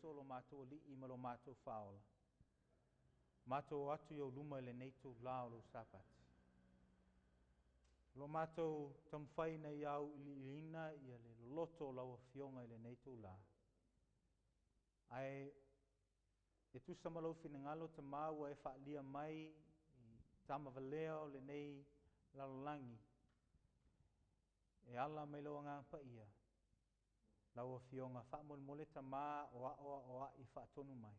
Keriso lo matou Alii ma lo matou Faaola, matou o atu i ou luma i lenei itulā o lou Sapati. O lo matou taumafai ina ia auiliiliina ia le loloto o lau Afioga i lenei itulā. Ae e tusa ma lou finagalo Tamā ua e faaalia mai i tamavalea o lenei lalolagi e ala mai lou Agaga Paia, lau Afioga faamolemole Tamā o aoaoa'i faatonu mai.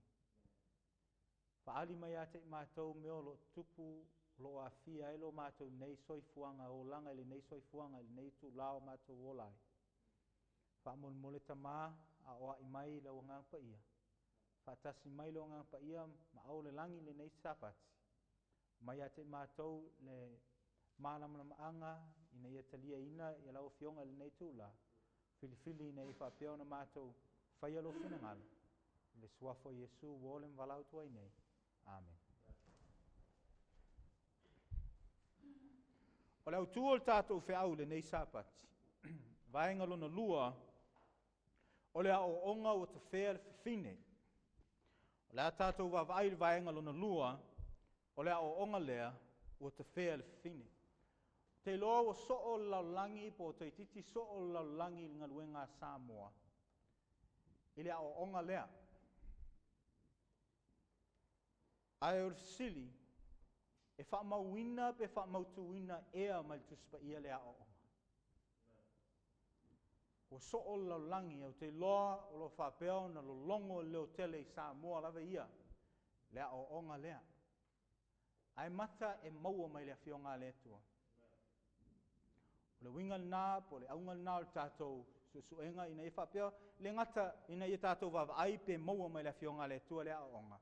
Faaali mai ia te i matou mea o lo o tutupu o lo o aafia ai lo matou nei soifuaga olaga i lenei soifuaga i lenei itulā o matou ola ai. Faamolemole Tamā aoa'i mai lau Agaga Paia. Faatasi mai lou Agaga Paia ma ao le lagi i lenei Sapati. Mai ia te i matou le malamalamaaga ina ia taliaina ia lau Afioga i lenei itulā. Filifili ina ia faapea ona matou faia lou finagalo. I le suafa o Iesu ua ole ma valaau atu ai nei. Amene. O le autū o le tatou feau i lenei Sapati, vaega lona lua, o le aoaoga ua tafea le fafine. O le a tatou vaavaai i le vaega lona lua, o le aoaoga lea ua tafea le fafine. Ou te iloa ua soo le lalolagi po o toeitiiti soo le lalolagi i le galuega a Samoa i le aoaoga lea. Ae o le fesili, e faamauina pe faamautuina ea mai le Tusi Paia lea aoaoga? Ua soo le lalolagi, ou te iloa o lo o faapea ona lologo i le leotele i Samoa lava ia le aoaoga lea. Ae mata e maua mai le Afioga a le Atua. O le uiga lena, po o le auga lena o le tatou suesuega ina ia faapea, le gata ina ia tatou vaavaai pe maua mai le Afioga a le Atua le aoaoga,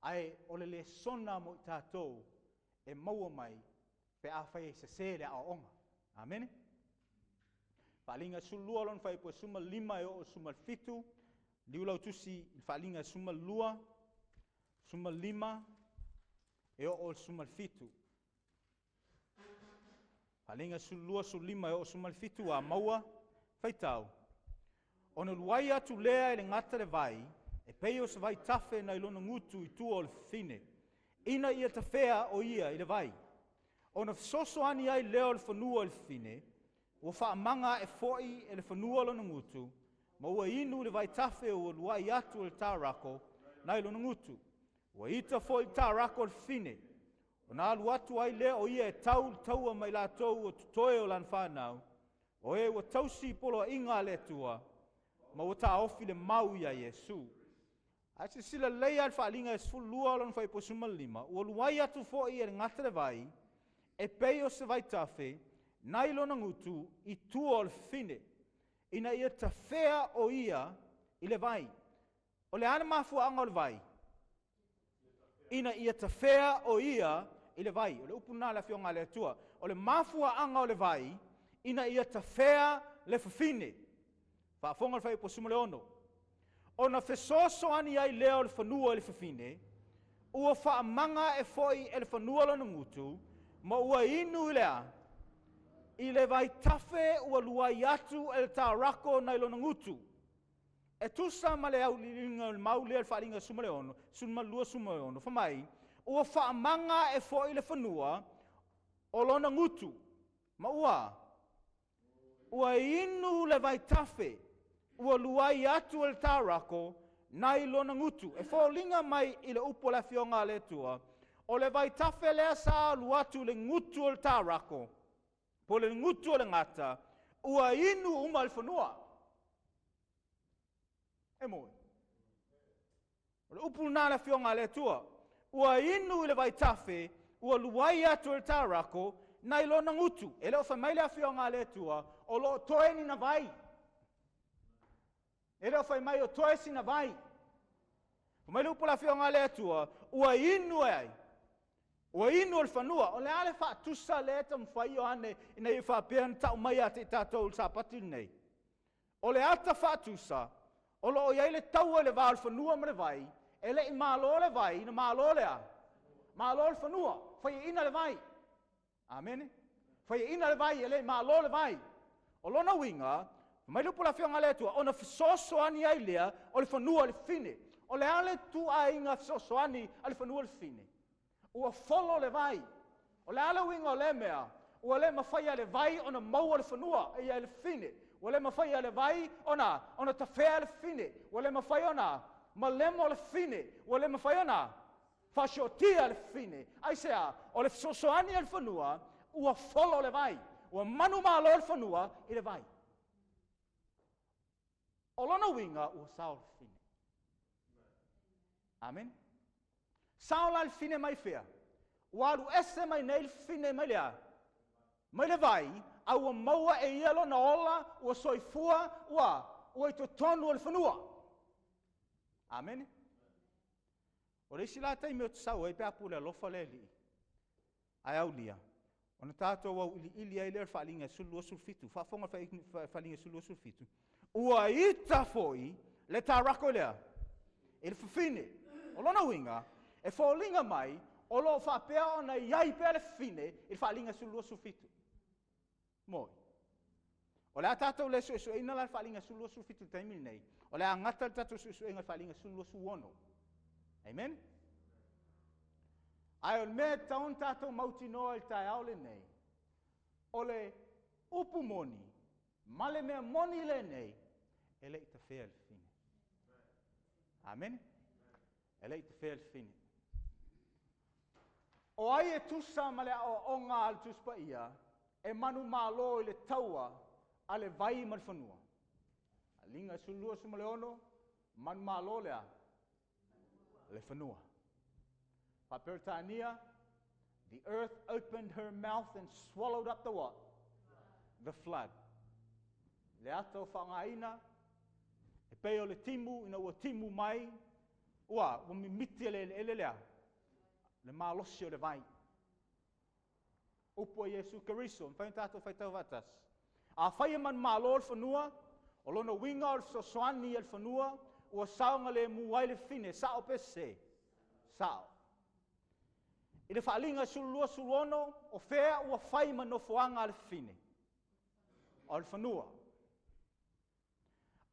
ae o le lesona mo i tatou e maua mai pe afai e sese le aoaoga. Amene? Faaaliga 12 lona fuaiupu e 15 e oo i le 17, liliu lau tusi i le Faaaliga 12, 15 e oo i le 17. Faaaliga 12, 15 e oo i le 17, a maua, faitau. Ona luai atu lea e le gata le vai, e pei o se vaitafe nai lona gutu i tua o le fafine, ina ia tafea o ia i le vai. Ona fesoasoani ai lea o le fanua i le fafine, ua faamaga ae foi e le fanua lona gutu, ma ua inu i le vaitafe ua luai atu e le tarako nai lona gutu. Ua ita foi le tarako i le fafine, ona alu atu ai lea o ia e tau le taua ma i latou ua totoe o lana fanau, o e ua tausi i poloaiga a le Atua, ma ua taofi le mau iā Iesu. Ae silasila lelei lava i le Faaaliga e 12 lona fuaiupu 15, ua luai atu foi e le gata le vai, e pei o se vaitafe nai lona gutu i tua o le fafine, ina ia tafea o ia i le vai. O le a le mafuaaga o le vai? Ina ia tafea o ia i le vai. O le upu lena a le Afioga a le Atua. O le mafuaaga o le vai, ina ia tafea le fafine. Faafofoga le fuaiupu 16. Ona fesoasoani ai lea o le fanua i le fafine, ua faamaga ae foi e le fanua lona gutu, ma ua inu i le a? I le vaitafe ua luai atu e le tarako nai lona gutu. E tusa ma le auiliiliga o le mau lea i le Faaaliga 16, 12, 16, fai mai, ua faamaga ae foi le fanua o lona gutu, ma ua ua inu le vaitafe ua luai atu e le tarako nai lona gutu. E foliga mai i le upu a le Afioga a le Atua, o le vaitafe lea sa alu atu i le gutu o le tarako, po o le gutu o le gata, ua inu uma le fanua. E moni. O le upu lena a le Afioga a le Atua. Ua inu i le vaitafe, ua luai atu e le tarako nai lona gutu. E le o fai mai le Afioga a le Atua, o lo o toe ni na vai. E le o fai mai o toe sina vai. Fai mai le upu a le Afioga a le Atua, ua inu e ai? Ua inu o le fanua. O le a le faatusa lea e taumafai Ioane ina ia faapea ona tau mai ia te i tatou i le Sapati lenei? O le ata faatusa, o lo o i ai le taua i le va o le fanua ma le vai, e le i malo le vai, na malo le a? Malo le fanua, faiaina le vai. Amene? Faiaina le vai, e le i malo le vai. O lona uiga, Mai le upu a le Afioga a le Atua, ona fesoasoani ai lea o le fanua i le fafine. O le a le ituaiga fesoasoani a le fanua i le fafine? Ua folo le vai. O le a le uiga o lea mea? Ua le mafai e le vai ona maua le fanua, ia le fafine. Ua le mafai e le vai ona tafea le fafine. Ua le mafai ona malemo le fafine. Ua le mafai ona faasiotia le fafine. Aisea? O le fesoasoani a le fanua, ua folo le vai. Ua manumalo le fanua i le vai. O lona uiga, ua sao le fafine. Amen. Sao la le fafine mai fea? Ua alu ese mai nei le fafine mai le a? Mai le vai, a ua maua e ia lona ola, ua soifua, ua i totonu o le fanua. Amen. O le isi la taimi ou te sau ai pe a pule alofa le Alii, ae aulia, ona tatou auiliili ai lea o le faaaliga 12, 17, faafofoga le faaaliga 12, 17, ua ita foi le tarako lea i le fafine. O lona uiga, e foliga mai, o lo o faapea ona i ai pea le fafine i le faaaliga 12, 17. Moi. O le a tatou le suesueina la le faaaliga 12, 17 i le taimi lenei, o le a gata le tatou suesuega i le faaaliga 12, 16. Amen? Ae o le mea e tatau ona tatou mautinoa i le taeao lenei, o le upu moni, ma le mea moni lenei, e le i tafea le fafine. Amen? E le i tafea le fafine. O ai e tusa ma le aoaoga a le Tusi Paia, e manumalo i le taua a le vai ma le fanua. Faaaliga 12, 16, manumalo le a? Le fanua. Faa-Peretania, the earth opened her mouth and swallowed up the what? The flood. Le ata o faaaogaina, e pei o le timu, ina ua timu mai, ua mimiti e le eleele lea, le malosi o le vai. Upu a Iesu Keriso, mafai ona tatou faitau faatasi. Afai e manumalo le fanua, o lona uiga o le fesoasoani a le fanua, ua saogalemu ai le fafine, sao pe sese? Sao. I le faaaliga 12, 16, o fea ua fai ma nofoaga a le fafine? O le fanua.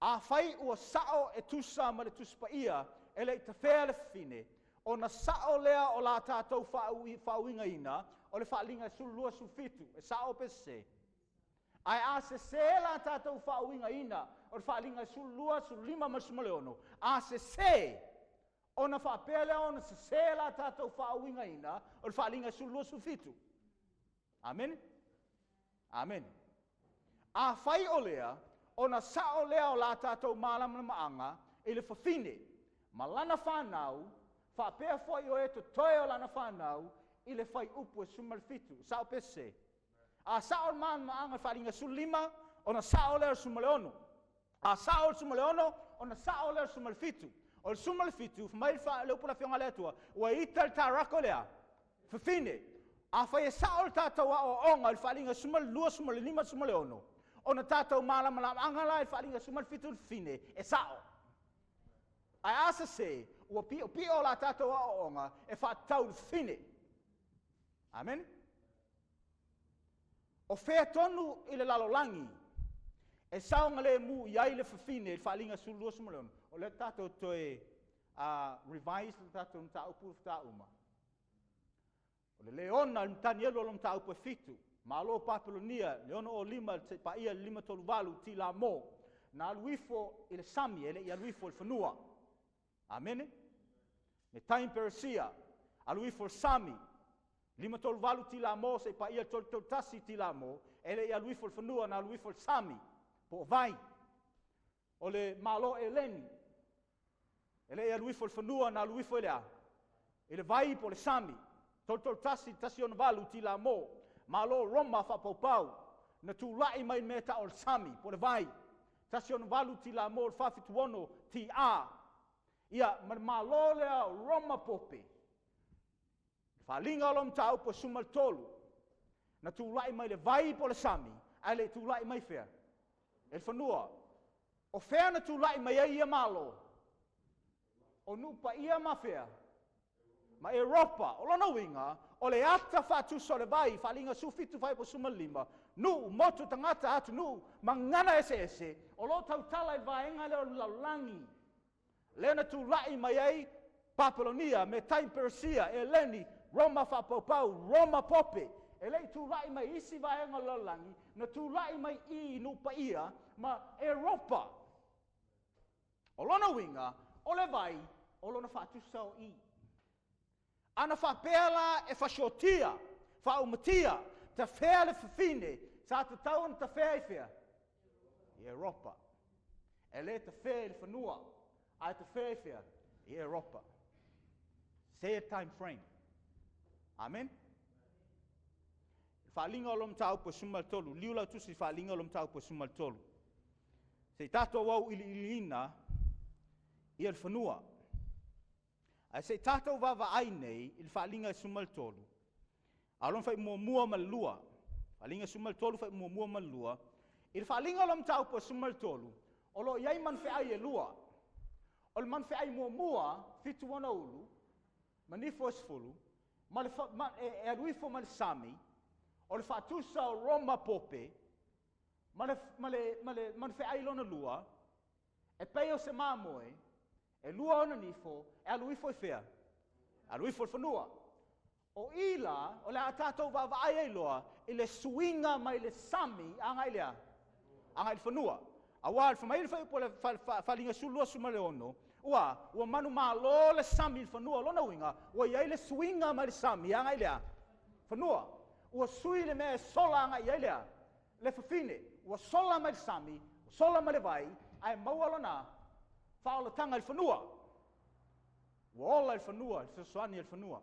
Afai ua sao e tusa ma le Tusi Paia, e le i tafea le fafine, ona sao lea o la tatou faauigaina, o le faaaliga 12, 17, e sao pe sese? Ae a sese la tatou faauigaina, o le faaaliga 12, 15 ma le 16, a sese, ona faapea lea ona sese la tatou faauigaina, o le faaaliga 12, 17. Amen? Amen. Afai o lea, ona sao lea o la tatou malamalamaaga i le fafine, ma lana whanau, faapea foi o e totoe o lana whanau, i le faiupu e 17, sao pe sese? A sao le malamalamaaga i le faaaliga 15, ona sao lea o le 16. A sao le 16, ona sao lea o le 17. O le 17, mai le upu a le Afioga a le Atua, ua ita le tarako lea, fafine. Afai e sao le tatou aoaoga i le faaaliga 12, 15, 16, ona tatou malamalamaaga la i le faaaliga 17 le fafine, e sao. Ae a sese, ua piopio la tatou aoaoga e faatatau le fafine. Amen? O fea tonu i le lalolagi, e saogalemu i ai le fafine i le faaaliga 12, 16, o lea tatou toe revise le tatou mataupu faatoa uma. O le leona, le Tanielu o le mataupu e 7, Malo Papelonia, le 605, seia paia le 538, Tilamo, na alu ifo i le sami, e le i alu ifo i le fanua. Amene? Metai Peresia, alu ifo i le sami, 538 Tilamo, seia paia le 331 Tilamo, e le i alu ifo i le fanua, na alu ifo i le sami, po o vai. O le Malo Eleni, e le i alu ifo i le fanua, na alu ifo i le a? I le vai po o le sami, 331, 168 Tilamo, Malo Roma faapaupau, na tulai mai mea tau o le sami, po o le vai, 168 Tilamo, le 476 TA. Ia, ma le Malo lea o Roma Pope, le faaaliga o lo mataupu e 13, na tulai mai le vai po o le sami, ae le i tulai mai fea? E le fanua. O fea na tulai mai ai ia Malo? O nuu paia ma fea? Ma Europa. O lona uiga, o le ata faatusa o le vai, faaaliga 17 fuaiupu 15, Nuu, motu, tagata, atunuu, ma gagana eseese, o lo o tautala i le vaega lea o le lalolagi. Lea na tulai mai ai Papelonia, Metai Peresia, Eleni, Roma faapaupau, Roma Pope. E le i tulai mai isi vaega o le lalolagi, na tulai mai i nuu paia ma Eropa. O lona uiga, o le vai, o lona faatusa o i. Ana faapea la e fasiotia, faaumatia, tafea le fafine, sa tatau ona tafea i fea? I Eropa. E le tafea i le fanua, ae tafea i fea? I Eropa. Same time frame. Amen. Faaaliga o lo mataupu e 13, liu lau tusi faaaliga o lo mataupu e 13. Se i tatou au iliiliina ia le fanua. Ae se i tatou vaavaai nei i le faaaliga e 13, a o lona fai muamua ma le lua. Faaaliga 13 fai muamua ma le lua. I le faaaliga o le mataupu e 13, o lo o i ai manufeai e lua. O le manufeai muamua, 7 ona ulu, ma nifo e 10, ma le e alu ifo ma le sami, o le faatusa o Roma Pope, ma le manufeai lona lua, e pei o se mamoe, e lua ona nifo, e alu ifo i fea? Alu ifo i le fanua. O i la, o le a tatou vaavaai ai loa, i le suiga mai le sami, agai lea, agai le fanua. Aua le whamairi whai upo le whalinga sulua sumale ono, ua manu malo le sami i le fanua, lona uiga, ua iai le suiga mai le sami, agai lea, fanua. Ua sui le mea e sola agai iai lea, le fafine, ua sola mai le sami, ua sola mai le vai, ae maua lona whaolatanga i le fanua. Ua ola i le fanua, le fesoasoani i le fanua.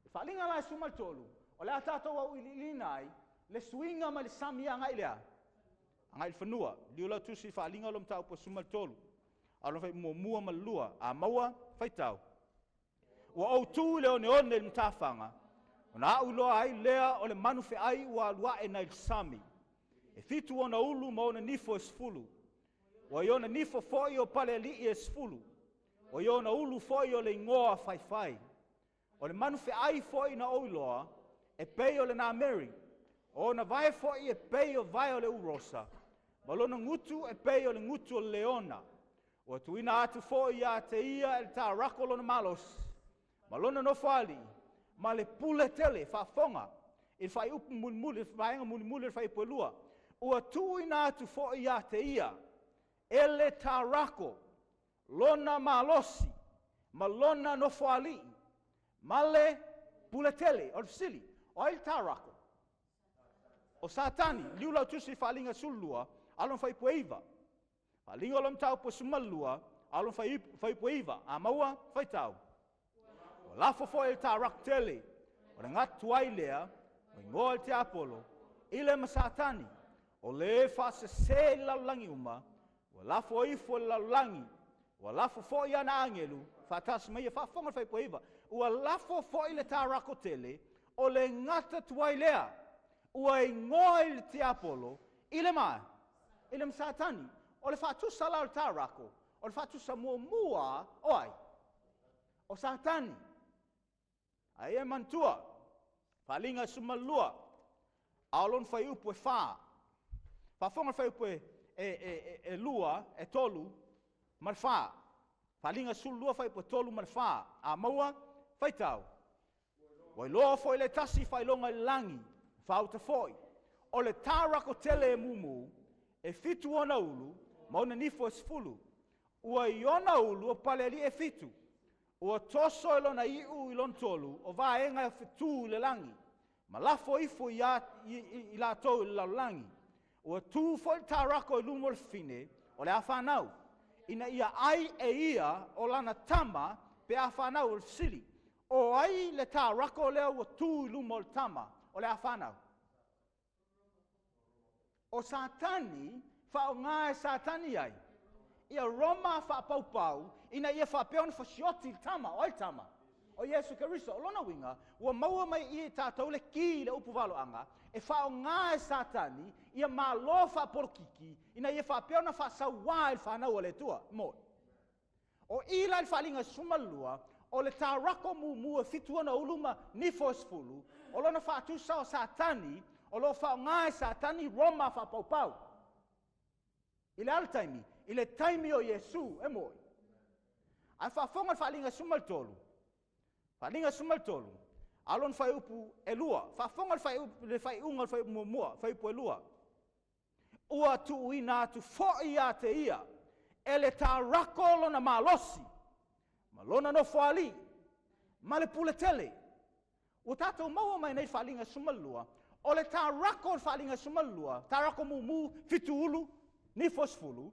E whalinga la e suma le tolu, o le a tātou au iliilina ai, le suiga mai le sami agai lea, agai le fanua. Liu lau tusi whalinga lo mtau po suma le tolu. A lo whai muamua ma le lua, a maua, whaitau. Ua au tū le one one le mtawhanga, o na au loa ai lea o le manu wheai ua aluae na i le sami. E 7 ona ulu ma ona nifo e 10. Ua i ona nifo foi o pale alii e 10. Ua i ona ulu foi o le ingoa whaiwhai. O le manu wheai foi na oiloa, e pei o le nā Mary. O na vae foi e pei o vae o le urosa. Ma lona ngutu e pei o le ngutu o le leona. Ua tuina atu foi ia te ia e le tārako lona malosi. Ma lona nofo alii, ma le pule tele, faafofoga, i le faaiupu mulimuli, le vaega mulimuli o le faaiupu e lua. Ua tuuina atu foi ia te ia e le tārako lona malosi, ma lona nofo alii, ma le pule tele. O le fesili, o ai le tārako? O Satani, liu lau tusi faaaliga 12, a lona faaiupu e 9. Faaaliga o lo mataupu e 12, a lona faaiupu e 9. A maua, faitau. Ua lafo foi le tārako tele, o le gatu ai lea, o ingoa le tiapolo, i le ma Satani, o le faasese i le lalolagi uma, ua lafo ifo i le lalolagi, ua lafo foi ana angelu, faatasi mai ia faafofoga le faaiupu e 9. Ua lafo foi le tārako tele, o le gata tuai lea, ua ingoa i le tiapolo, i le ma, i le ma Satani. O le faatusa la o le tārako, o le faatusa muamua o ai? O Satani. Ai e manatua, faaaliga 12, a o lona faaiupu e 4. Faafofoga le faaiupu e 2, e 3, ma le 4. Faaaliga 12 faaiupu e 3 ma le 4. A maua, faitau. Ua iloa foi le tasi faailoga i le lagi, faauta foi. O le tārako tele e mumu, e 7 ona ulu, ma ona nifo e 10. Ua i ona ulu o pale alii e 7. Ua toso e lona iu i lona tolu, o vaega e fetu i le lagi. Ma lafo ifo i latou i le lalolagi. Ua tu foi le tārako i luma o le fafine, o le a whanau. Ina ia ai e ia o lana tama pe a whanau o le fesili. O ai le tārako lea ua tu i luma o le tama, o le a whanau. O Satani, whaonga e Satani ai. Ia Roma whaapaupau, ina ia whaapea ona fasioti le tama, o ai le tama? O Iesu Keriso, o lona uiga, ua maua mai i tātou le ki le upu valoanga, e whaonga e Satani, ia malo whaapolokiki, ina ia whaapea ona whaasauā i le whanau o le Atua. Mo. O i la le faaaliga 12, o le tārako mumu e 7 ona ulu ma nifo e 10, o lona faatusa o Satani, O lo o faaaoga e Satani Roma faapaupau. I le a le taimi? I le taimi o Iesu, e moni. Ae faafofoga i le faaaliga 13, faaaliga 13, a o lona fuaiupu e 2. Faafofoga i le faaiuga o le fuaiupu muamua, fuaiupu e 2. Ua tuuina atu foi ia te ia e le tarako lona malosi, ma lona nofoalii, ma le pule tele. Ua tatou maua mai nei i le faaaliga 12, o le tarako o le faaaliga 12, tarako mumu, fitu ulu, nifo 10,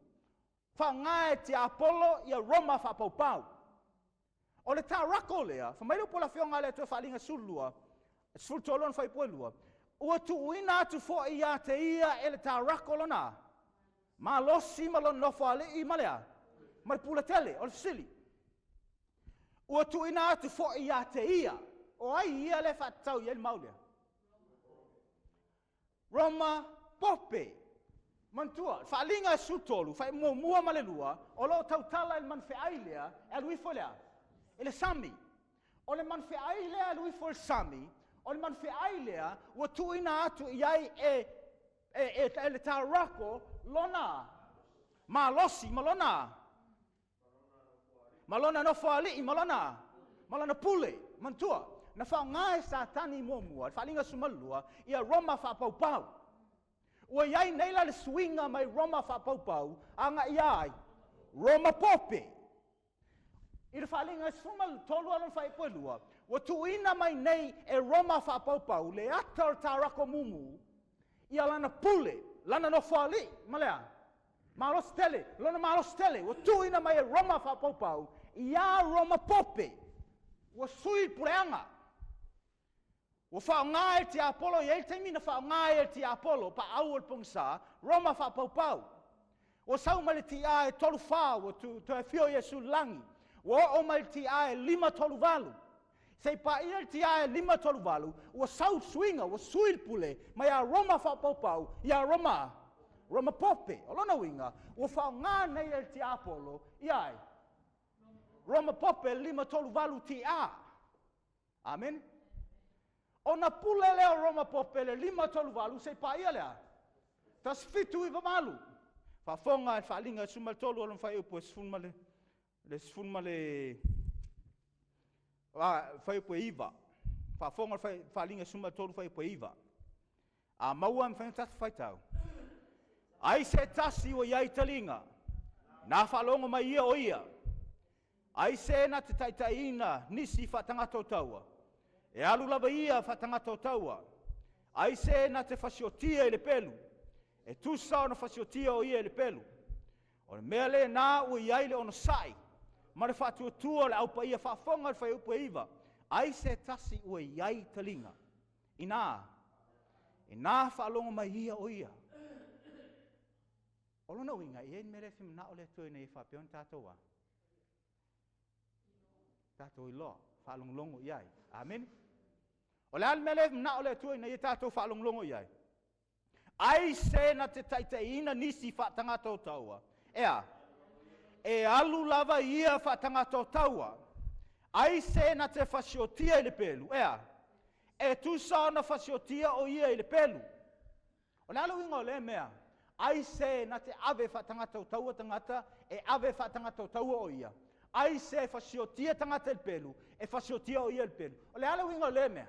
faaaoga e tiapolo ia Roma faapaupau. O le tarako lea, fai mai le upu a le Afioga a le Atua faaaliga 12, 13 lona fuaiupu e 2, ua tuuina atu foi ia te ia e le tarako lona malosi ma lona nofoalii ma le a? Ma le pule tele. O le fesili, ua tuuina atu foi ia te ia, o ai ia lea e faatatau i ai le mau lea? Roma Pope. Manatua, le faaaliga e 13, faamuamua ma le 2, o lo o tautala i le manufeai lea, e alu ifo i le a? I le sami. O le manufeai lea e alu ifo i le sami, o le manufeai lea ua tuuina atu i ai e le tarako lona malosi ma lona nofoalii ma lona pule. Manatua, na faaaoga e Satani muamua, le faaaliga 12, ia Roma faapaupau. Ua i ai nei la le suiga mai Roma faapaupau, agai ia ai, Roma Pope. I le faaaliga 13 lona fuaiupu e 2, ua tuuina mai nei e Roma faapaupau le ata o le tarako mumu, ia lana pule, lana nofoalii, ma le a? Malosi tele, lona malosi tele, ua tuuina mai e Roma faapaupau, ia Roma Pope. Ua sui puleaga. Ua faaaoga e le tiapolo, e i ai le taimi na faaaoga e le tiapolo, paau o le pogisa, Roma faapaupau. Ua sau mai le tia e 34, ua toe afio Iesu i le lagi. Ua oo mai le tia e 538. Se i paia le tia e 538, ua sau suiga, ua sui le pule mai a Roma faapaupau, ia Roma, Roma Pope. O lona uiga, ua faaaoga nei e le tiapolo, ia ai, Roma Pope 538 tia. Amen. Ona pule lea o Roma Pope le 538, se i paia lea. 1798. Faafofoga i le faaaliga 13 o lona fuaiupu e 19 fuaiupu e 9. Faafofoga i le faaaliga 13 fuaiupu e 9. A maua e mafai ona tatou faitau. Ai se tasi ua i ai taliga, na faalogo mai ia o ia. Ai se na te taitaiina nisi faatagata o taua, e alu lava ia faatagata o taua. Ai se na te fasiotia i le pelu, e tusa ona fasiotia o ia i le pelu. O le mea lena ua i ai le onosai, ma le faatuatua o le aupaia. Faafofoga i le fuaiupu e 9. Ai se tasi ua i ai taliga, ina faalogo mai ia o ia. O lona uiga, e i ai le mea lea e manao le Atua ina ia faapea ona tatou a? Tatou iloa, faalogologo i ai. Amen. O le a le mea lea e manao le Atua ina ia tatou faalogologo i ai? Ai se na te taitaiina nisi faatagata o taua. E a? E alu lava ia faatagata o taua. Ai se na te fasiotia i le pelu. E a? E tusa ona fasiotia o ia i le pelu. O le a le uiga o lea mea? Ai se na te ave faatagata o taua tagata, e ave faatagata o taua o ia. Ai se fasiotia tagata i le pelu, e fasiotia o ia i le pelu. O le a le uiga o lea mea?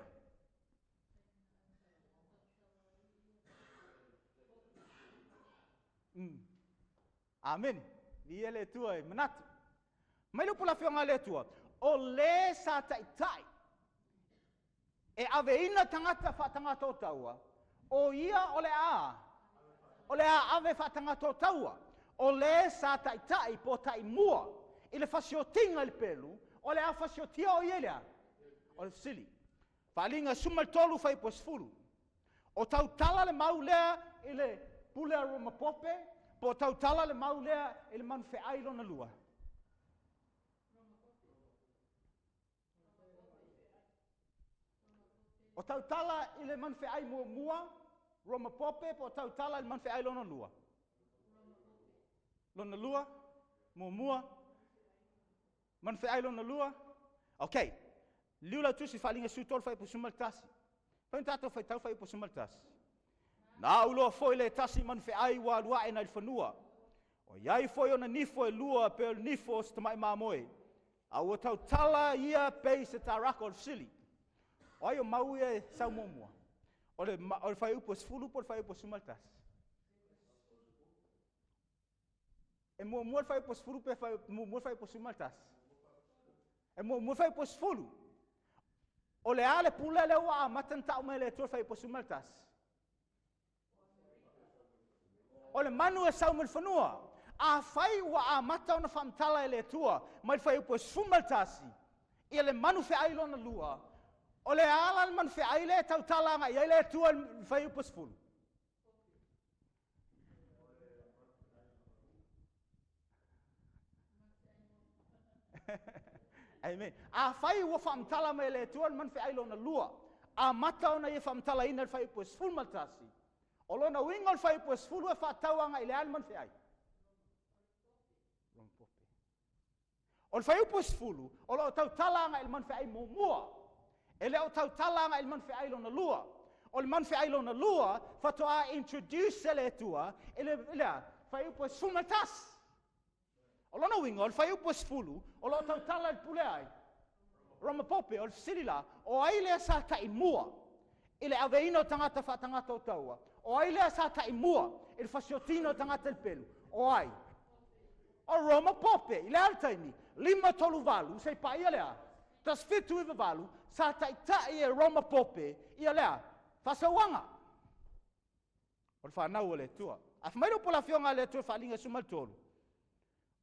Amen. Ia le Atua e manatu. Mai le upu la afioga a le Atua, o le sa taitai e aveina tagata faatagata o taua, o ia o le a ave faatagata o taua. O le sa taitai po taimua i le fasiotiga i le pelu, o le a fasiotia o ia i le a? O le fesili. Faaaliga 13 fuaiupu 10. O tautala le mau lea i le pule a Roma Pope, po o tautala le mau lea i le manufeai lona lua. O tautala i le manufeai muamua, Roma Pope, po o tautala i le manufeai lona lua. Lona lua, muamua, manufeai lona lua. Ok, liu lau tusi faaaliga 13 fuaiupu 11. Fai tatou faitau fuaiupu 11. Na au loa foi le tasi manufeai ua alu ae nai le fanua. O iai foi ona nifo e lua pe o le nifo o se tamai mamoe. A ua tautala ia pei se taraka o le fesili. O ai o mau ia e sau muamua? O le fuaiupu e 10 po o le fuaiupu e 11? E muamua le fuaiupu e 10 pe muamua le fuaiupu e 11? E muamua le fuaiupu e 10. O le a le pule lea ua amata ona tau mai e le Atua le fuaiupu e 11? O le manu e sau mai le fanua. Afai ua amata ona faamatala e le Atua mai le fuaiupu e 11, ia le manu feai lona lua, o le a la le manu feai lea e tautala agai i ai le Atua i le fuaiupu e 10? Amen. Afai ua faamatala mai e le Atua le manu feai lona lua, amata ona ia faamatalaina le fuaiupu e 11, o lona uiga o le fuaiupu e 10 e faatau agai i le a le manu feai? O le fuaiupu e 10, o lo o tautala agai i le manu feai muamua. E le o tautala agai i le manu feai lona lua. O le manu feai lona lua, faatoa introduce e le Atua i le a? Fuaiupu e 11. O lona uiga, o le fuaiupu e 10, o lo o tautala i le pule ai. Roma Pope, o le fesili la, o ai lea sa taimua i le aveina o tagata faatagata o taua? O ai lea sa taimua i le fasiotina o tagata i le pelu? O ai? O Roma Pope, i le a le taimi? 538, se i paia lea. 1798, sa taitai e Roma Pope, ia lea, faasauaga. O le whanau o le Atua. A fai mai le upu a le afioga a le Atua faaaliga 13.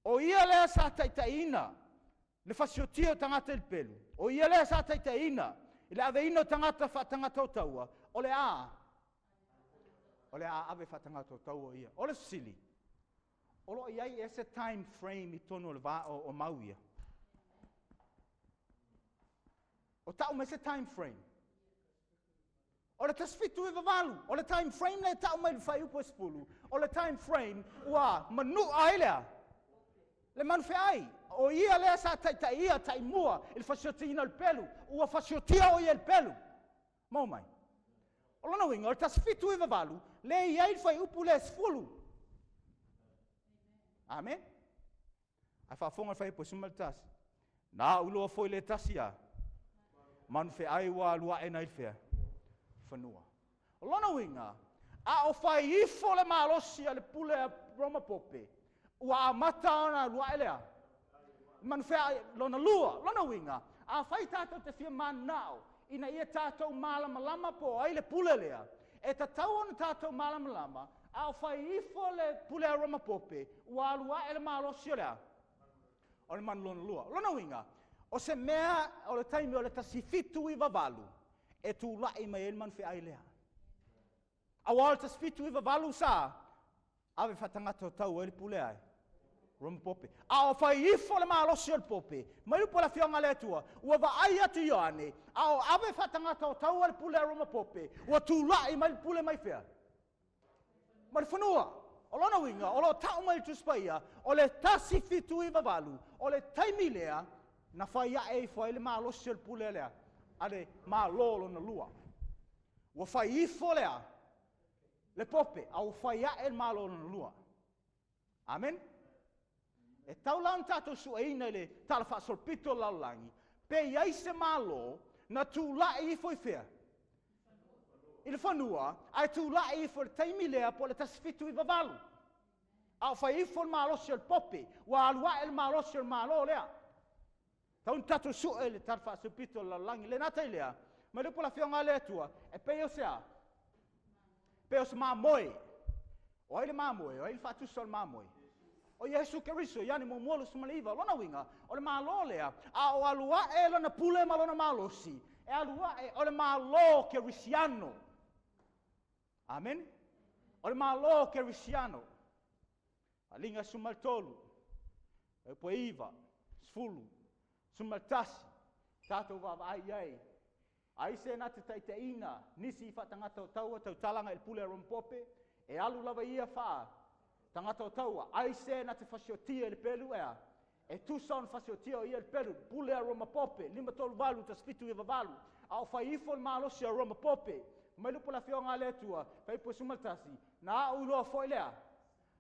O ia lea sa taitaiina le fasiotia o tagata i le pelu. O ia lea sa taitaiina i le aveina o tagata faatagata o taua. O le a? O le a ave faatagata o taua ia. O le fesili, o lo o iai e se time frame i tonu o le va o mau ia. O tau mai se time frame. O le 1798, o le time frame le tau mai le fuaiupu e 10, o le time frame ua manua ai lea. Le manu feai, o ia lea sa taitai ia taimua i le fasiotiina o le pelu, ua fasiotia o ia i le pelu. Mau mai. O lona uiga, o le 1798, le i ai le fuaiupu le 10. Amen. A faafofoga le fuaiupu e 11. Na au loa foi le tasi a. Manu feai ua alu ae nai le fea. Fanua. O lona uiga, a o fai ifo le malosi a le pule a Roma Pope, ua amata ona alu ae lea. Manu feai lona lua, lona uiga, a fai tātou te fia manao, ina ia tātou malamalama po ai le pule lea, e tatau ona tātou malamalama, a o fai ifo le pule a Roma Pope, ua alu ae le malosi o lea. O le manu lona lua. Lona uiga, o se mea o le taimi o le 1798, e tūlai mai ai le manu feai lea. Aua o le 1798 sa, ave faatagata o tau ai le pule ai. Roma Pope. A o fai ifo le malosi o le Pope, mai upu a le afioga a le Atua, ua vaai atu Ioane, a o ave faatagata o tau ai le pule a Roma Pope, ua tūlai mai le pule mai fea. Ma le fanua. O lona uiga, o lo tau mai le Tusi Paia, o le 1798, o le taimi lea, na fai ae ifo ai le malosi o le pule lea, a le malo lona lua. Ua fai ifo lea, le Pope, a ua fai ae le malo lona lua. Amen. E tau la ona tātou sueina i le tala faasolopito o le lalolagi, pe i ai se malo na tūlai ifo i fea? I le fanua, ae tūlai ifo i le taimi lea po o le 1798. A o fai ifo le malosi o le Pope, ua alu ae le malosi o le malo lea. Tau ni tātou sue i le tala faasolopito o le lalolagi. Le nata i lea, mai le upu a le afioga a le Atua, e pei o se a? Pei o se mamoe. O ai le mamoe, o ai le faatusa o le mamoe. O Iesu Keriso, Ioane muamua 29, lona uiga, o le malo lea, a o alu ae lona pule ma lona malosi, e alu ae o le malo kerisiano. Amen. O le malo kerisiano. Faaaliga 13, fuaiupu e 9, 10, 11, tātou vaavaai i ai. Ai se na te taitaiina nisi i faatagata o taua tautalaga i le pule a Roma Pope, e alu lava ia faa tagata o taua. Ai se na te fasiotia i le pelu ea, e tusa ona fasiotia o ia i le pelu, pule a Roma Pope, 538 1798, a o fai ifo le malosi a Roma Pope, Mai le upu a le Afioga a le Atua, Fuaiupu 11, na a'u iloa foi lea,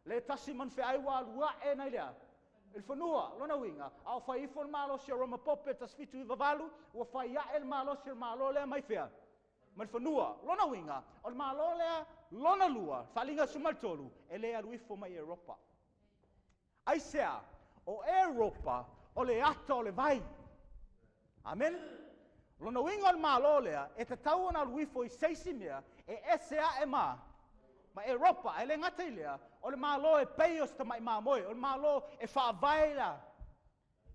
le tasi manufeai ua alu a'e nai lea, i le fanua, lona uiga, a o fai ifo le malosi o Roma Pope 1798, ua fai a'e le malosi o le Malo lea mai fea? Mai le fanua. Lona uiga, o le Malo lea lona lua, faaaliga 13, e le alu ifo mai Europa. Aisea? O Europa o le ata o le vai. Amene. O lona uiga o le Malo lea, e tatau ona alu ifo i se isi mea e ese a'e ma Europa. Ae le gata i lea, o le Malo e pei o se tama'i mamoe, o le Malo e faavae la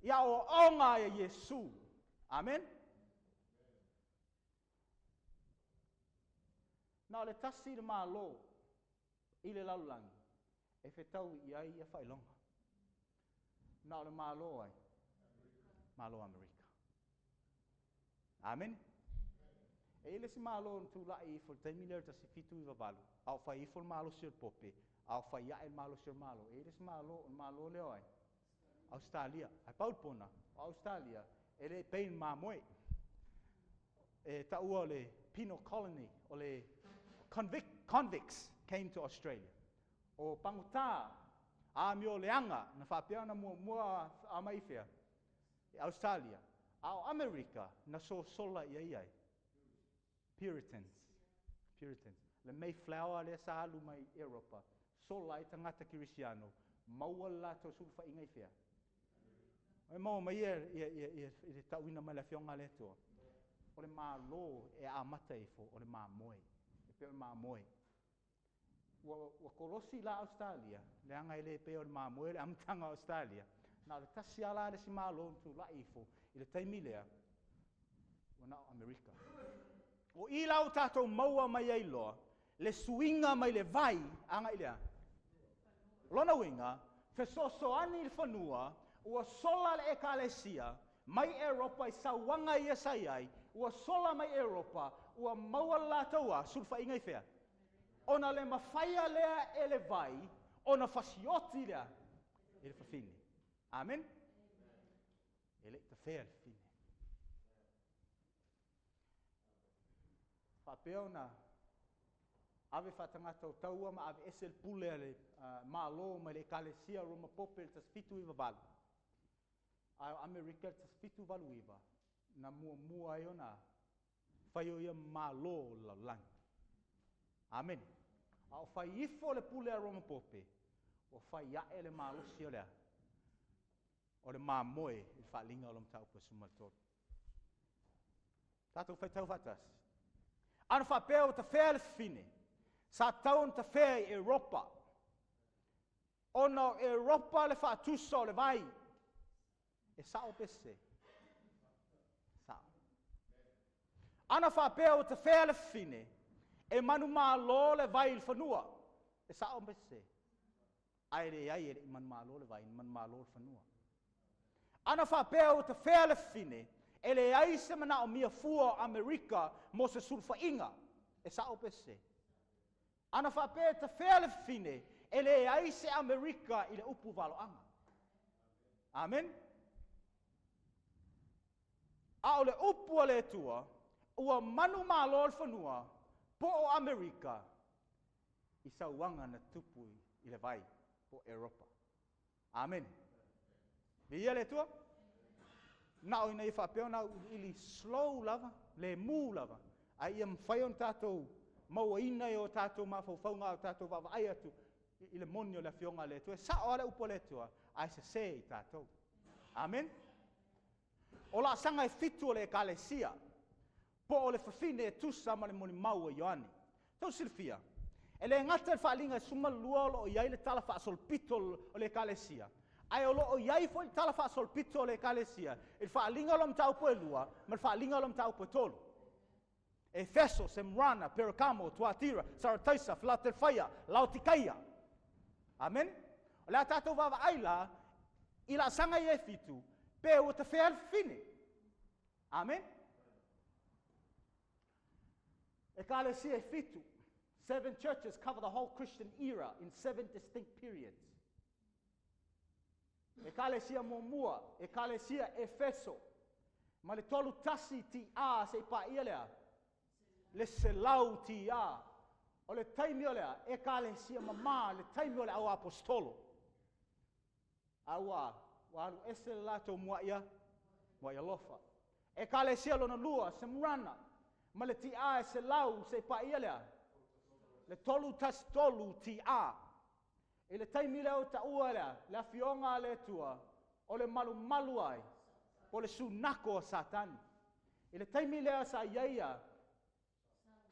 i aoaoga a Iesu. Amen. Na o le tasi le Malo i le lalolagi e fetaui i ai ia faailoga. Na o le Malo ai? Malo Amerika. Amene. E i ai le isi Malo na tulai ifo i le taimi lea o le 1798, a o fai ifo le malosi o le Pope, a o fai ae le malosi o le Malo. E i ai le isi Malo, o le Malo lea o ai? Ausetalia. Ae pau le pona, o Ausetalia e le pei ni mamoe. E taua o le penal colony, o le convict, convicts came to Australia. O pagota amio leaga na faapea ona muamua aumai i fea? I Ausetalia. A o Amerika na sosola i ai ai? Puritans. Puritans. Le Mayflower lea sa alu mai Europa, sola ai tagata kerisiano, maua le latou sulufaiga i fea? E maua mai ia, ia, ia, ia, i le tauina mai le Afioga a le Atua. O le Malo e amata ifo, o le mamoe. E pei o le mamoe. Ua, ua kolosi la Ausetalia, leaga e le pei o le mamoe le amataga o Ausetalia. Na o le tasi lava la le isi Malo na tulai ifo i le taimi lea, ua na o Amerika. O i la ua tatou maua mai ai loa le suiga mai le vai agai i le a? Lona uiga, fesoasoani i le fanua, ua sola le Ekalesia mai Europa i sauaga ia sa i ai, ua sola mai Europa, ua maua le latou a? Sulufaiga i fea? Ona le mafaia lea e le vai ona fasioti lea i le fafine. Amen. E le i tafea le fafine. Faapea ona ave faatagata o taua ma ave ese le pule a le Malo mai le Ekalesia Roma Pope i le 1798, a o Amerika i le 1789 na muamua ai ona fai o ia Malo o le lalolagi. Amene. A o fai ifo le pule a Roma Pope, ua fai ae le malosi o le a? O le mamoe i le faaaliga o le mataupu e 13. Tatou faitau faatasi. Ana faapea ua tafea le fafine, sa tatau ona tafea i Europa, ona o Europa le faatusa o le vai. E sao pe sese? Sao. Ana faapea ua tafea le fafine, e manumalo le vai i le fanua. E sao pe sese? Ae leai, e le i manumalo le vai, e manumalo le fanua. Ana faapea ua tafea le fafine, e leai se manaomia fua o Amerika mo se sulufaiga. E sao pe sese? Ana faapea e tafea le fafine, e leai se Amerika i le upu valoaga. Amen. A o le upu a le Atua, ua manumalo le fanua po o Amerika i sauaga na tupu i le vai po o Europa. Amene. Viia le Atua. Na o ina ia faapea ona auiliili slow lava, lemu lava, a ia mafai ona tatou mauaina i o tatou mafaufauga a o tatou vaavaai atu i le moni o le Afioga a le Atua. E sao lava le upu a le Atua, ae sese i tatou. Amene. O laasaga e fitu o le Ekalesia, po o le fafine e tusa ma le molimau a Ioane. Tou silafia, e le gata i le faaaliga e 12 o lo o i ai le tala faasolopito o le Ekalesia, ae o lo o i ai foi le tala faasolopito o le Ekalesia i le faaaliga o lau mataupu e lua ma le faaaliga o lau mataupu e tolu. Efeso, Semurana, Perakamo, Tuatira, Sarataisa, Filatelfaia, Laotikaia. Amene. O le a tatou vaavaai la i laasaga ia e fitu, pe ua tafea le fafine. Amene. Ekalesia e fitu. Seven churches cover the whole Christian era in seven distinct periods. Ekalesia muamua, Ekalesia Efeso, ma le 31 TA seia paia lea. Le 100 TA. O le taimi o lea, ekalesia mamā, le taimi o le au aposetolo. A ua alu ese le latou muai alofa. Ekalesia lona lua, Semurana, ma le TA e 100 se paia lea. Le 313 TA. I le taimi lea o taua lea, le afioga a le Atua, o le malumalu ai, po le sunako o Satani. I le taimi lea sa iai ia,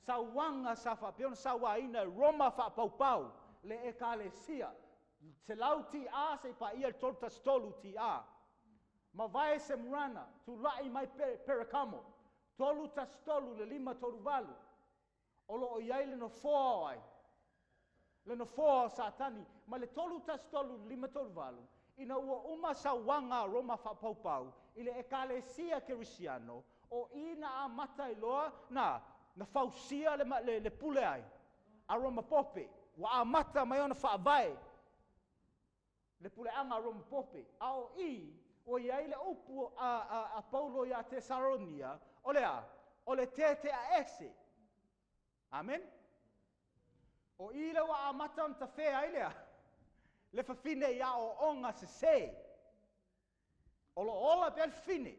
sauaga sa faapea ona sauaina e Roma faapaupau le ekalesia. 100 TA se paia le 313 TA. Mavae Semurana, tulai mai Perekamo, 313 le 538. O loo iai le nofoa o ai, le nofoa o Satani, ma le 313 le 538, ina ua uma sauaga a Roma faapaupau i le ekalesia kerisiano, o i na amata i loa na fausia le pule ai a Roma Pope, ua amata mai ona faavae le puleaga a Roma Pope. A o i, o iai le upu a Paulo ia Tesalonia, o lea, o le tetea ese. Amen. O i le ua amata ona tafea ai lea, le fafine ia o onga se se. O lo ola pe fafine,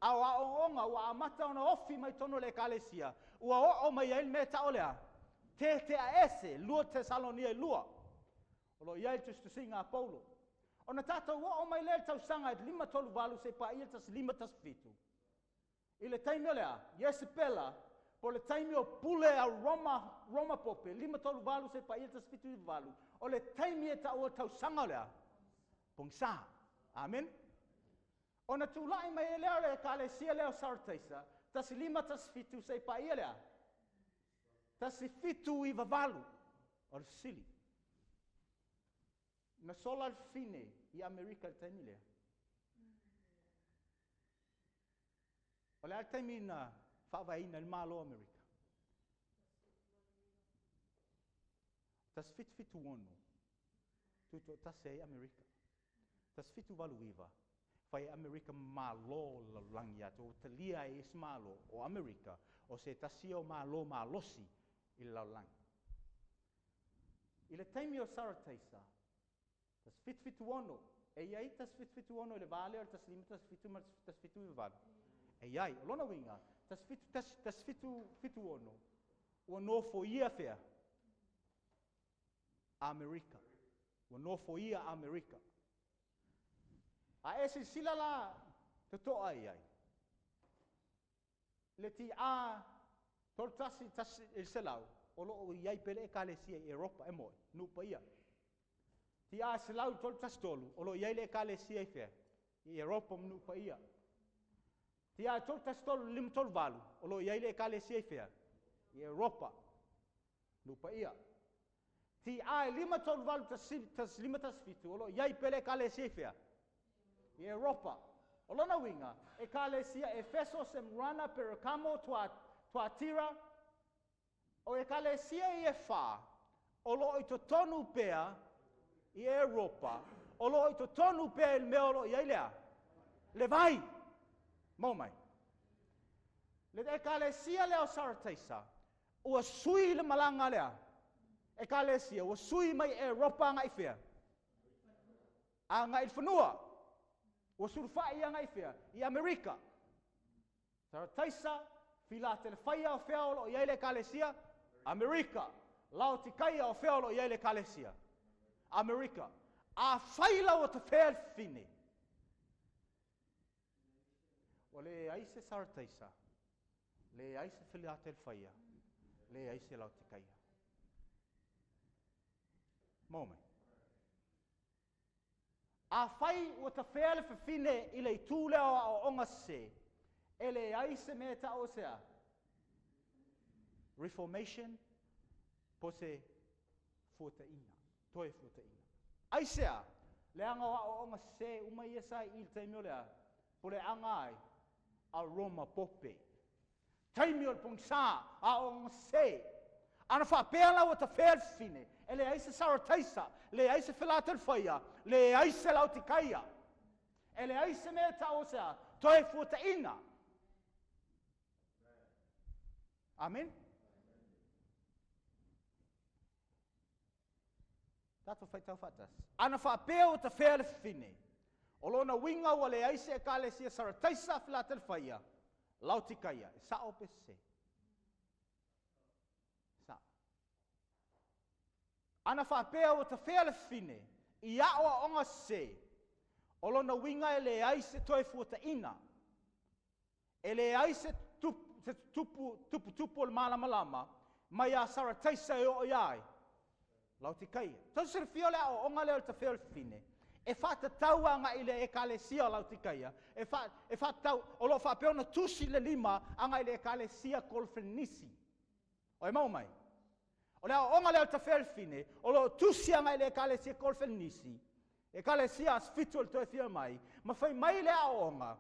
a o a o onga ua amata ona ofi mai tono le ekalesia, ua o o mai ai le mea tao lea, tetea ese, 2 Tesalonia 2. O lo iai tusitusiga a Paulo. Ona tātou o mai le tausaga e 538 se paia 1517. I le taimi o lea, Iesepela, po le taimi o pule a Roma Pope, 538 se paia 1798, o le taimi e taua tausaga o lea, pongisa. Amen. Ona tūlai mai e lea o le ekalesia lea o Sarataisa, 1517 se paia lea, 1798, o le sili. Na sola le fine i Amerika le taimi lea. O le a le taimi na faavaeina le Malo o Amerika. 1776, tutoatasi ai Amerika. 1789, fai Amerika malo lalolagi atu, o talia ai isi malo o Amerika, o se tasi o malo malosi i le lalolagi. I le taimi o Sarataisa, 1776, e iai 1776 i le vale o le 1517 ma le 1798. E iai, o lona uiga, 1776, ua nofo ia fea? Amerika. Ua nofo ia Amerika. A e silasila la totoa i ai. Le TA 31 100, o loo iai pele ekalesia i Europa, e moe, nupa ia. TA 100 313, o loo iai le ekalesia i fea? I Europa nupa ia. TA 313 538, o loo iai le ekalesia i fea? I Europa, nupa ia. TA 538 517, o loo iai pele ekalesia i fea? I Europa. O lona uiga, ekalesia Efeso, Semurana, Perikamo, Tuatira, o ekalesia i e whā, o loo i totonu pea i Europa, o loo i totonu pea i le mea o loo iai lea, le vai, mau mai. Le ekalesia lea o Sarataisa, ua sui le malaga lea, ekalesia, ua sui mai Europa ngai fea? A ngai whanua, ua surufai ia ngai fea? I Amerika. Sarataisa, Filatelefaia o fea o loo iai le ekalesia? Amerika. Laotikaia o fea o loo iai le ekalesia? Amerika. A whai lau o te whea le whine. O le ai se Sarataisa, le ai se Filatelefaia, le ai se Laotikaia. Mau mai. A whai ua te whea le whine i le itu lea o a o onga se, e le ai se mea ta o sea. Reformation, po se fuataina, toe fuataina. Ai sea, le anga o a o onga se, uma ia sai i le taimi o lea, po le anga ai, a Roma Pope. Taimi o le pongsa, a o onga se. Ana whaapea lau o te whea le whine, e le ai se Sarataisa, le ai se Filatelefaia, le ai se Laotikaia. E le ai se mea ta o sea, toe fuataina. Amen. Tatou faitau faatasi. Ana faapea ua tafea le fafine, o lona uiga ua leai se Ekalesia Sarataisa, Filatelefaia, Laotikaia. E sao pe sese? Sao. Ana faapea ua tafea le fafine i aoaoga sese, o lona uiga e leai se toe fuataina, e leai se tuputupu o le malamalama mai ia Sarataisa e oo ia ai Laotikaia. Tou silafia o le aoaoga lea o le tafea o le fafine, e faatatau agai i le Ekalesia o Laotikaia, e faatatau, o lo o faapea ona tusi le lima agai i le Ekalesia Kolofenisi. O e maua mai? O le aoaoga lea o le tafea o le fafine, o lo o tusi agai i le Ekalesia Kolofenisi, Ekalesia Aso Fitu o le Toe Afio Mai, ma fai mai le aoaoga,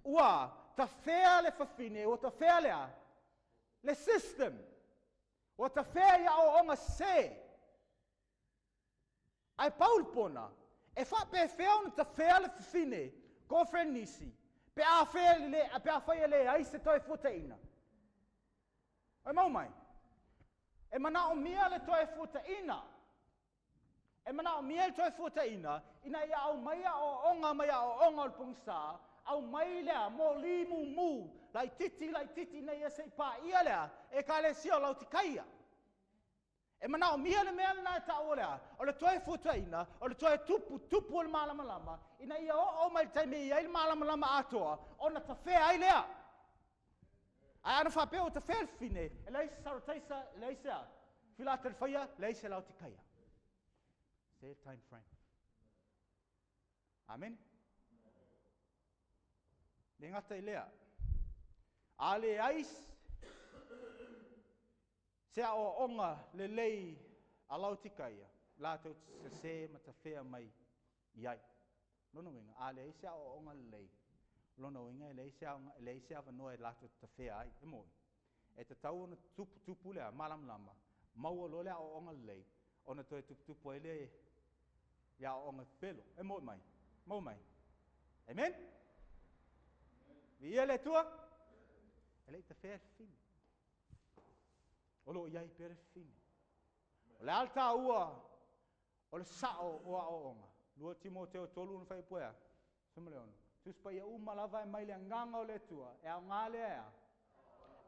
ua tafea le fafine, ua tafea le a? Le system. Ua tafea i aoaoga sese. Ae pau le pona, e faapefea ona tafea le fafine Kolofenisi pe afai e leai se toe fuataina? E mau mai? E manaomia le toe fuataina. E manaomia le toe fuataina ina ia aumai aoaoga mai aoaoga o le pogisa, aumai lea moli mumu, laititi laititi ina ia se i paia lea Ekalesia o Laotikaia. E manaomia le mea lena e taua lea, o le toe fuataina, o le toe tuputupu o le malamalama, ina ia oo mai le taimi e i ai le malamalama atoa, ona tafea ai lea. Ae ana faapea ua tafea le fafine, e leai se Sarataisa, e leai se a, Filatelefaia, leai se Laotikaia. Se time frame. Amen. Le gata i lea, a leai se aoaoga lelei a Laotikaia, latou te sese ma tafea mai i ai. Lona uiga, a leai se aoaoga lelei, lona uiga e leai se avanoa e latou te tafea ai. E moni, e tatau ona tuputupu lea malamalama, maua loa le aoaoga lelei, ona toe tuputupu ai lea i aoaoga pepelo. E moni mai, maua mai. Amen? Viia le Atua? E le i tafea le fafine. O lo o i ai pea le fafine. O le a le taua o le sao o aoaoga. 2 Timoteo 3 na fai puea. 16. Tusi Paia uma lava e mai le agaga o le Atua. E aoga lea ea?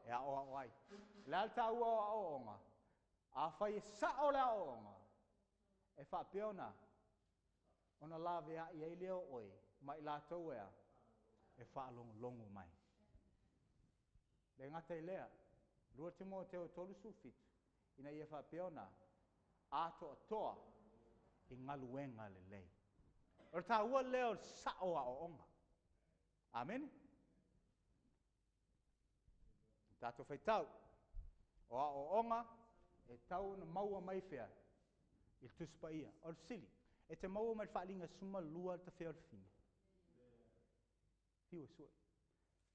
E aoao ai. O le a le taua o aoaoga? Afai e sao le aoaoga, e faapea ona laveai ai lea o oe ma i latou ea e faalogologo mai. Le gata i lea, 2 Timoteo 3:17, ina ia faapea ona atoatoa i galuega lelei. O le taua lea o le sao aoaoga. Amen? Tatou faitau, o aoaoga e tau ona maua mai fea i le Tusi Paia. O le fesili, e te maua mai le Faaaliga 12 le tafea o le fafine? Fiu e sue.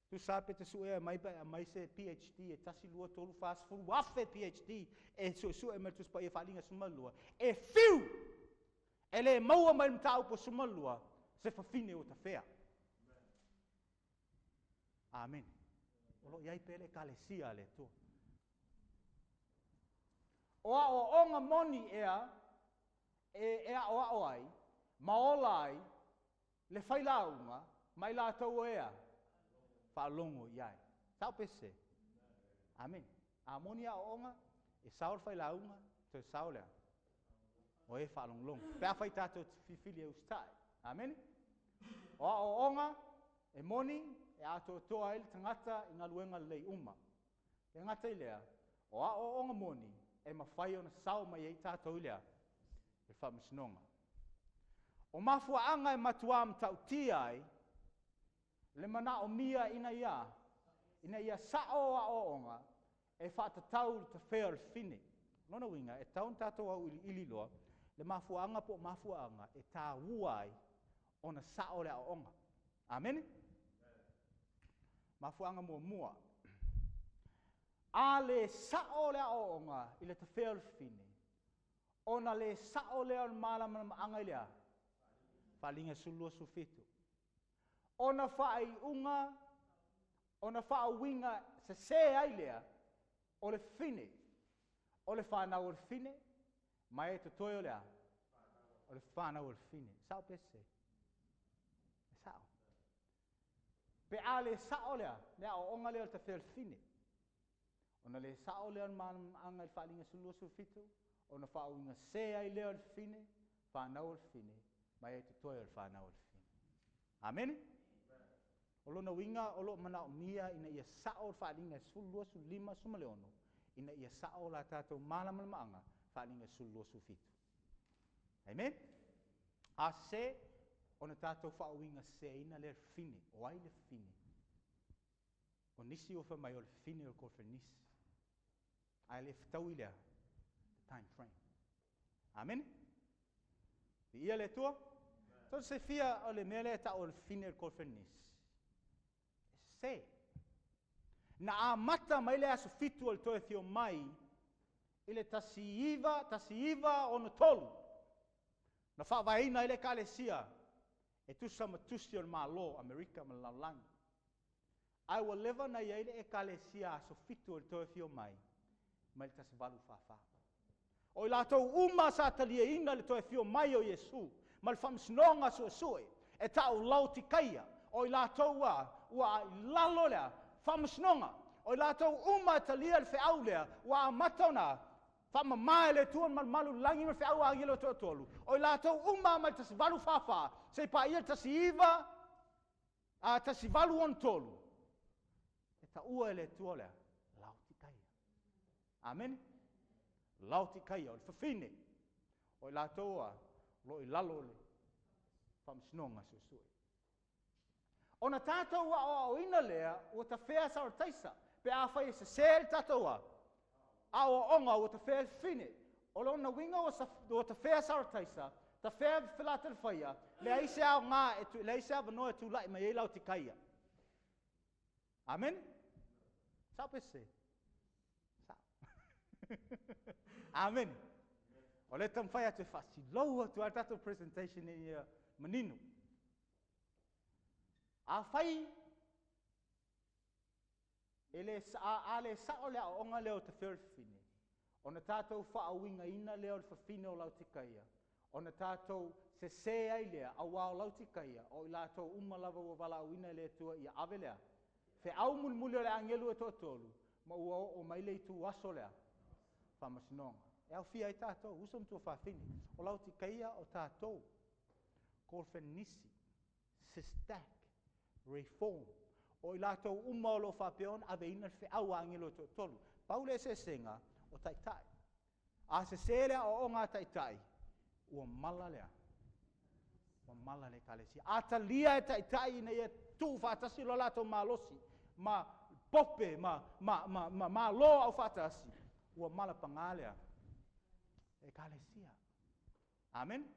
Tusa pe te sue mai pe mai se PhD e 1, 2, 3, 4, 10,000 PhD e sue mai le Tusi Paia Faaaliga 12. E fiu! E le maua mai le mataupu 12 se fafine o tafea. Amen. O lo o i ai pea le Ekalesia a le Atua. O aoaoga moni ea e aoao ai, ma ola ai, le failauga, ma i latou o ea, faalogo i ai. Sao pe sese? Amen. A moni aoaoga, e sao le failauga, toe sao lea. O e faalogologo. Pe a fai tatou te filifili e usitai. Amen. O aoaoga, e moni, e atoatoa ai le tagata i galuega lelei uma. Le gata i lea, o aoaoga moni, e mafai ona sao mai ai tatou i lea, le faamasinoga. O mafuaaga e matua matautia ai, le manaomia ina ia sao aoaoga, e faatatau le tafea o le fafine. Lona uiga, e tau ona tatou auiliili loa, le mafuaaga po o mafuaaga e taua ai ona sao le aoaoga. Amene? Mafuaaga muamua. A le sao le aoaoga i le tafea o le fafine, ona le sao lea o le malamalamaaga i lea, Faaaliga 12:17. Ona faaiuga, ona faauiga sese ai lea o le fafine, o le fanau o le fafine, ma e totoe o lea, O le fanau a le fafine. Sao pe sese? E sao. Pe a le sao lea, le aoaoga lea o le tafea o le fafine. Ona le sao lea o le malamalamaaga i le faaaliga 12 17, ona faauiga sese ai lea o le fafine, fanau o le fafine, ma e totoe o le fanau o le fafine. Amene? O lona uiga o lo o manaomia ina ia sao le faaaliga 12, 15, 16, ina ia sao la tatou malamalamaaga faaaliga 12, 17. Amen? A sese, ona tatou faauiga seseina lea le fafine. O ai le fafine? O nisi ua fai mai o le fafine o le kolefelenisi. Ae le fetaui lea the time frame. Amene? Viia le Atua. Tou te silafia o le mea lea e tau o le fafine o le kolefelenisi. E sese. Na amata mai le aso 7 o le toe afio mai i le 1963 na faavaeina ai le Ekalesia e tusa ma tusi o le Malo Amerika ma le lalolagi. Ae ua leva ona i ai le Ekalesia aso 7 o le toe afio mai mai le 1844. O i latou uma sa taliaina le toe afio mai o Iesu ma le faamasinoga suesue e tau Laotikaia, o i latou ua i lalo lea faamasinoga. O i latou uma e talia le feau lea ua amata ona faamama e le Atua le malumalu i le lagi ma le feau a agelo e toatolu. O i latou uma mai le 1844 seia paia le 1863, e taua e le Atua lea Laotikaia. Amene? Laotikaia, o le fafine. O i latou o lo o i lalo o le faamasinoga suesue. Ona tatou aoaoina lea ua tafea Sarataisa, pe afai e sese le tatou aoaoga ua tafea le fafine. O lona uiga ua tafea Sarataisa, tafea Filatelefaia, leai se aoga, leai se avanoa e tulai mai ai Laotikaia. Amen? Sao pe sese? Sao. Amen. O le taumafai atu e faasilou atu ai le tatou presentation ina ia manino. Afai e le, a le sao le aoaoga lea o tafea o le fafine, ona tatou faauigaina lea o le fafine o Laotikaia, ona tatou sese ai lea, auā o Laotikaia, o i latou uma lava ua valaauina e le Atua ia ave lea feau mulimuli o le agelu e toatolu, ma ua oo mai le itu aso lea faamasinoga. E aofia ai tatou, uso ma tuafafine, o Laotikaia o tatou, Kolofenisi, Sistac, Reform, o i latou uma o lo o faapea ona aveina le feau a agelo e toatolu. Pau le eseesega o taitai. A sese le aoaoga a taitai, ua mala lea. Ua mala le ekalesia. A talia e taitai ina ia tuufaatasi lo latou malosi, ma pope, ma malo au faatasi, ua mala paga lea. Ekalesia. Amen.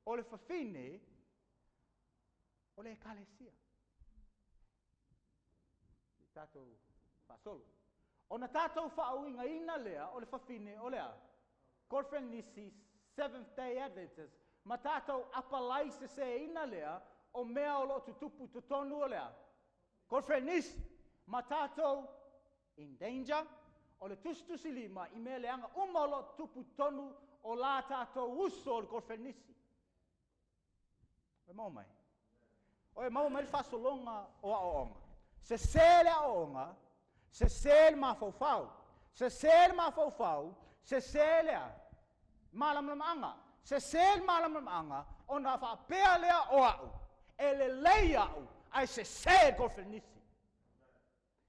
O le fafine, o le ekalesia. I tatou faasolo. Ona tatou faauigaina lea o le fafine o lea. Colfrenisi Seventh Day Adventist, ma tatou apalai seseina lea o mea o lo o tutupu totonu o lea. Colfrenisi, ma tatou in danger, o le tusitusilima i mea leaga uma o lo o tutupu totonu o la tatou uso o le Colfrenisi. Oe maua mai. Oe maua mai le faasologa o aoaoga. Sese le aoaoga, sese le mafaufau. Sese le mafaufau, sese lea malamalamaaga. Sese le malamalamaaga, ona faapea lea o au, e lelei au, ae sese le Colfenisi.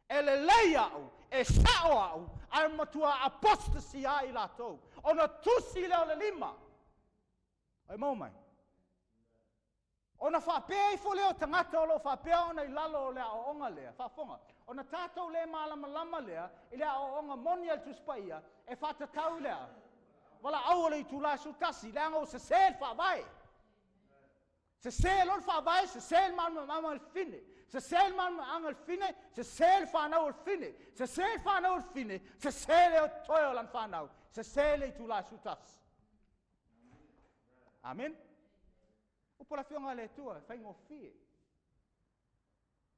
E lelei au, e sao au, ae matua apostasy ai latou. Ona tusi lea o le lima. Oe maua mai. Ona faapea ifo lea o tagata o lo o faapea ona i lalo o le aoaoga lea, faafofoga, ona tatou le malamalama lea i le aoaoga moni a le Tusi Paia e faatatau lea valaau o le itula 11, leaga ua sese le faavae. Sese loa le faavae, sese le malamalamaaga o le fafine. Sese le malamalamaaga o le fafine, sese le fanau o le fafine. Sese le fanau o le fafine, sese le toe o lana fanau, sese le itula 11. Amen. Upu la afioga a le Atua, e faigofie.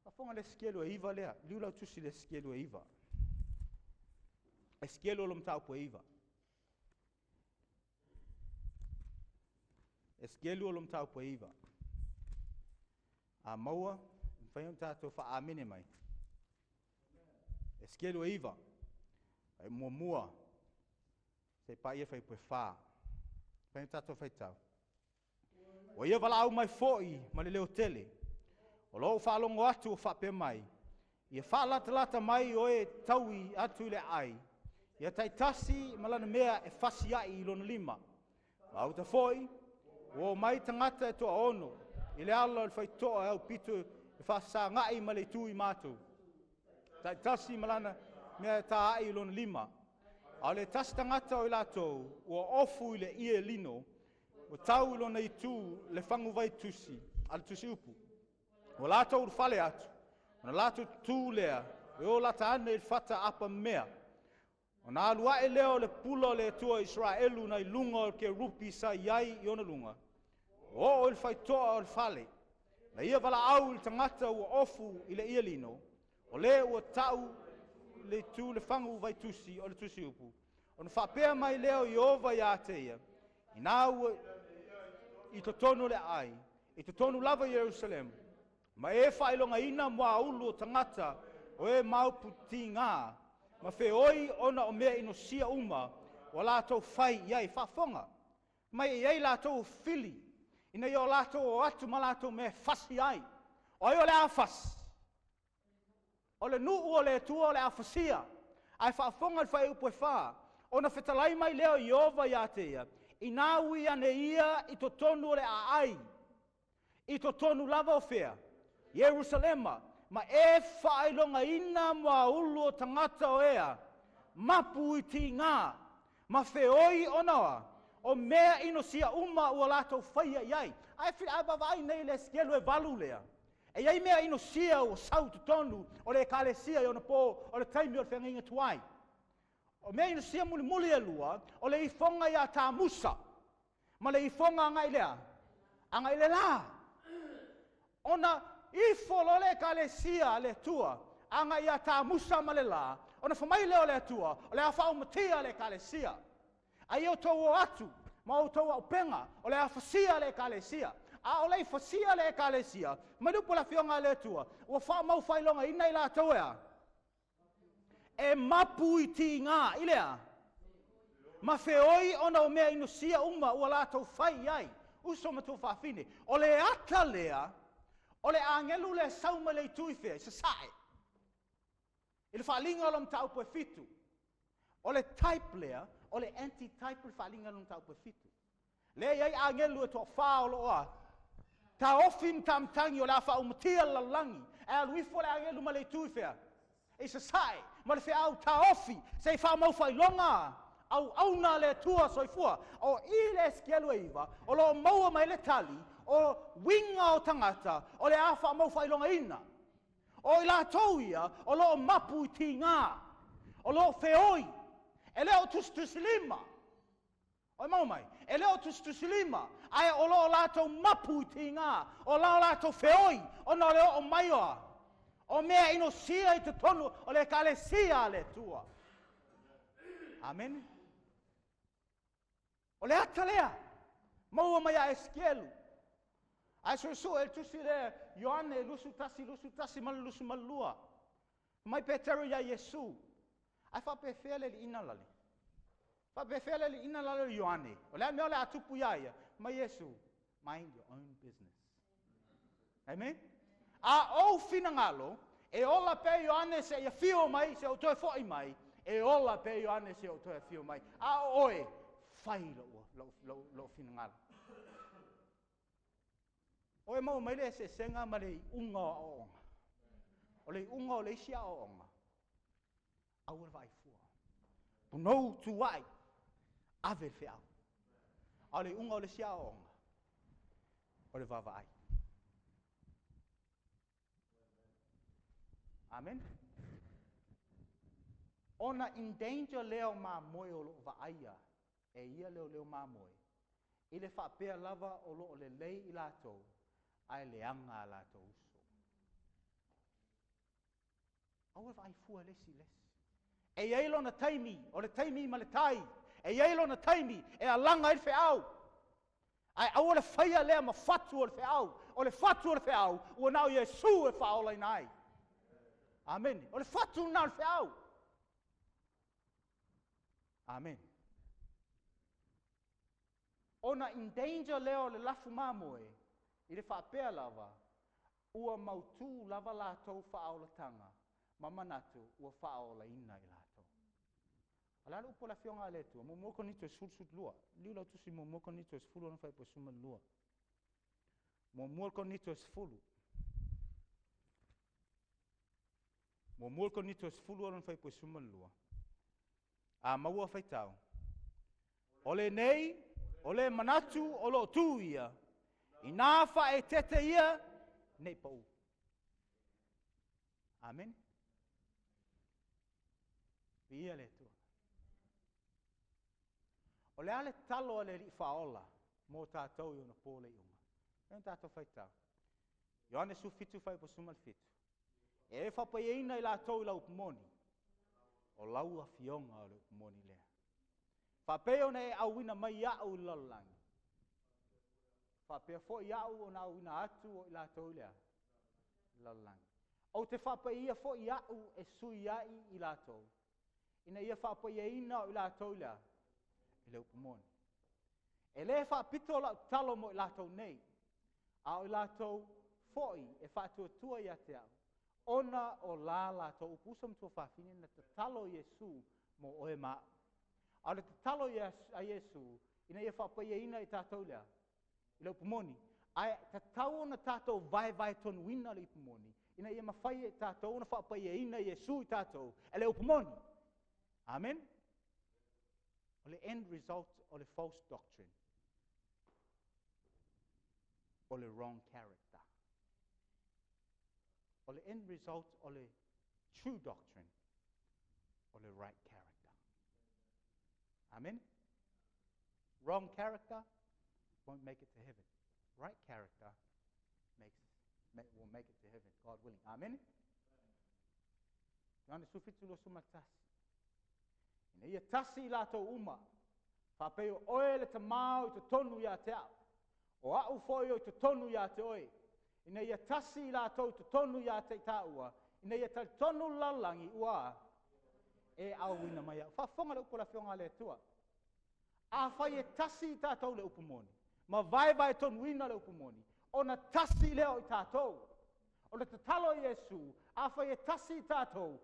Faafofoga le Esekielu e 9 lea, liu lau tusi le Esekielu e 9. Esekielu o lo mataupu e 9. Esekielu o lo mataupu e 9. A maua, e mafai ona tatou faa-amene mai. Esekielu e 9, e muamua, seia paia fuaiupu e 4. Mafai ona tatou faitau. Ua ia valaau mai foi ma le leo tele. O lou faalogo atu o faapea mai, ia faalatalata mai o e taui atu i le aai, ia taitasi ma lana mea e fasi ai i lona lima. Ma uta foi, ua omai tagata e toaono i le ala o le faitotoa e aupito e faafesagai ma le itu i matou, taitasi ma lana mea e ta ai i lona lima. A o le tasi tagata o i latou ua ofu i le ie lino, ua tau i lona itu le faguvai tusi a le tusiupu. Ua latou ulufale atu, ona latou tutū lea e o lata ane i le fata apamemea. Ona alu ae lea o le pula o le Atua o Isaraelu nai luga o kerupi sa i ai i ona luga, ua oo i le faitotoa o le fale. Na ia valaau i le tagata ua ofu i le ie lino, o le ua tau i le itu le faguvaitusi o le tusiupu, ona faapea mai lea o Ieova ia te ia, ina ua i totonu o le aai, i totonu lava o Ierusalema, ma e faailogaina muaulu o tagata o e mauputiga ma feoi ona o mea inosia uma ua latou fai i ai. Faafofoga mai e i ai latou fili ina ia o latou o atu ma latou mea e fasi ai. O ai o le a fasi? O le nuu o le Atua o le a fasia. Ae faafofoga i le fuaiupu e 4, ona fetalai mai lea o Ieova ia te ia, ina ui ane ia i totonu o le aai, i totonu lava o fea? Ierusalema, ma e faailogaina muaulu o tagata o ea, mapu i tiga, ma feoi ona oa, o mea inosia uma ua latou faia i ai. Ae vaavaai nei i le Esekielu e 8 lea, e i ai mea inosia ua sau i totonu o le ekalesia i ona po o le taimi o le feagaiga tuai. O mea inosia mulimuli e lua, o le ifoga ia Tamusa, ma le ifoga agai lea, agai le la. Ona ifo loa le ekalesia a le Atua agai ia Tamusa ma le la, ona fai mai lea o le Atua, o le a faaumatia le ekalesia. A ia outou o atu ma outou auupega, o le a fasia le ekalesia. A o le i fasia le ekalesia, mai le upu a le Afioga a le Atua, ua faamaufailogaina i latou e a? E mapu i tiga, i le a? Ma feoi ona o mea inosia uma ua latou fai i ai. Uso ma tuafafine, o le ata lea, o le agelu lea sau mai le itu i fea, i sasae. I le faaaliga o le mataupu e 7. O le type lea, o le anti-type o le faaaliga o le mataupu e 7. Lea e i ai agelu e toafa o loo a taofi matamatagi o le a faaumatia le lalolagi, ae alu ifo le agelu ma le itu i fea? I sasae, ma le feau taofi, se i faamaufailoga auauna le Atua soifua. O i le Esekielu e 9, o loo maua mai le tali, o uiga o tagata o le a faamaufailogaina. O i latou ia, o loo mapu i tiga, o loo feoi, e le o tusitusilima. Oi mau mai, e le o tusitusilima, ae o loo latou mapu i tiga, o lao latou feoi, ona o le oo mai oa, o mea inosia i totonu o le ekalesia a le Atua. Amen. O le ata lea, maua mai a Esekielu. Ae suesue le tusi lea, Ioane 21, 21 ma le 22. Mai Petero ia Iesu. Ae faapefea le liina lale. Faapefea le liina lale o Ioane. O le mea o le a tupu ia ia. Mai Iesu, mind your own business. Amen. A ou finagalo, e ola pe Ioane se ia fio mai, se o toe foi mai, e ola pe Ioane se o toe fio mai. A o oe, fai lou finagalo. Oe mau mai le eseesega ma le iuga o aoaoga. O le iuga o le isi aoaoga, aua le vaaifua. Punou tuai, ave le feau. A o le iuga o le isi aoaoga, o le vaavaai. Amen. Ona in danger lea o mamoe o loo vaaia e ia leo mamoe, i le faapea lava o loo lelei i latou, ae leaga a latou uso. Aua vaai fua le isi le isi. E i ai lona taimi, o le taimi ma le tai. E i ai lona taimi e alaga ai le feau. Ae aua le faia lea ma fatu o le feau. O le fatu o le feau, ua na o Iesu e faaolaina ai. Amene. O le fatu lena o le feau. Amene. Ona endanger lea o le lafu mamoe, i le faapea lava, ua mautū lava latou faaolataga ma manatu ua faaolaina i latou. O le a le upu a le Afioga a le Atua? 1 Korinito 10, 12. Liliu lau Tusi 1 Korinito 10 lona fuaiupu e 12. 1 Korinito 10. 1 Korinito 10 lona fuaiupu e 12. A maua faitau. O lenei, o le manatu o lo o tu ia, inā faaeteete ia, ne i pau. Amene. Viia le Atua. O le a le tatalo a le Alii Faaola mo tatou i ona po o le iuga? E ona tatou faitau. Ioane 17 fuaiupu 17. E faapaiaina i latou i lau upu moni, o lau afioga o le upu moni lea. Faapea ona e auina mai iaʻu i le lalolagi, faapea foi au ona auina atu o i latou i le lalolagi. Ou te faapaia foi au e sui ai i latou, ina ia faapaiaina o i latou i le i le upu moni. E lē faapito lau tatalo mo i latou nei, a o i latou foi e faatuatua ia te au, ona o la latou upu. Uso ma tuafafine, na tatalo Iesu mo oe ma au. A o le tatalo a Iesu, ina ia faapaiaina i tatou lea, i le upu moni, ae tatau ona tatou vaevae tonuina le upu moni, ina ia mafai e tatou ona faapaiaina Iesu i tatou e le upu moni. Amen. O le end result o le false doctrine, o le wrong character. O le end result o le true doctrine, o le right character. Amen. Wrong character won't make it to heaven. Right character will make it to heaven, God willing. Amen. Ioane 17 21. Ina ia tasi i latou uma, faapei o oe le Tamā o i totonu ia te au, o au foi o i totonu ia te oe. Ina ia tasi i latou i totonu ia te i tāua, ina ia talitonu le lalolagi ua e auina mai au. Faafofoga le upu a le Afioga a le Atua. Afai e tasi i tatou le upu moni, ma vaevae tonuina le upu moni, ona tasi lea o i tatou. O le tatalo a Iesu, afai e tasi i tatou,